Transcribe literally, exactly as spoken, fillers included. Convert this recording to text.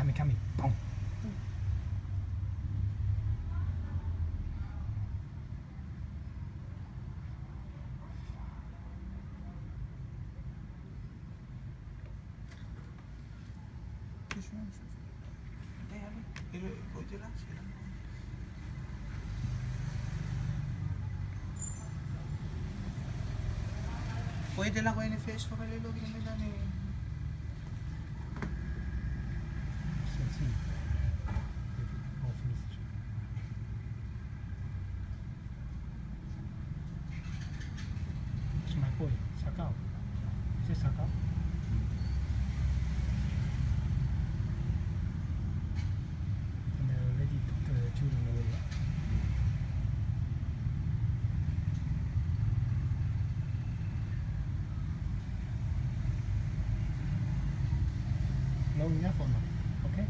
Coming, coming. Boom. Koe te lako ene face fakalelo ki te mea ne. It's my boy, Sakao. Is it Sakao? And they already took the children away. Long enough or not? Okay?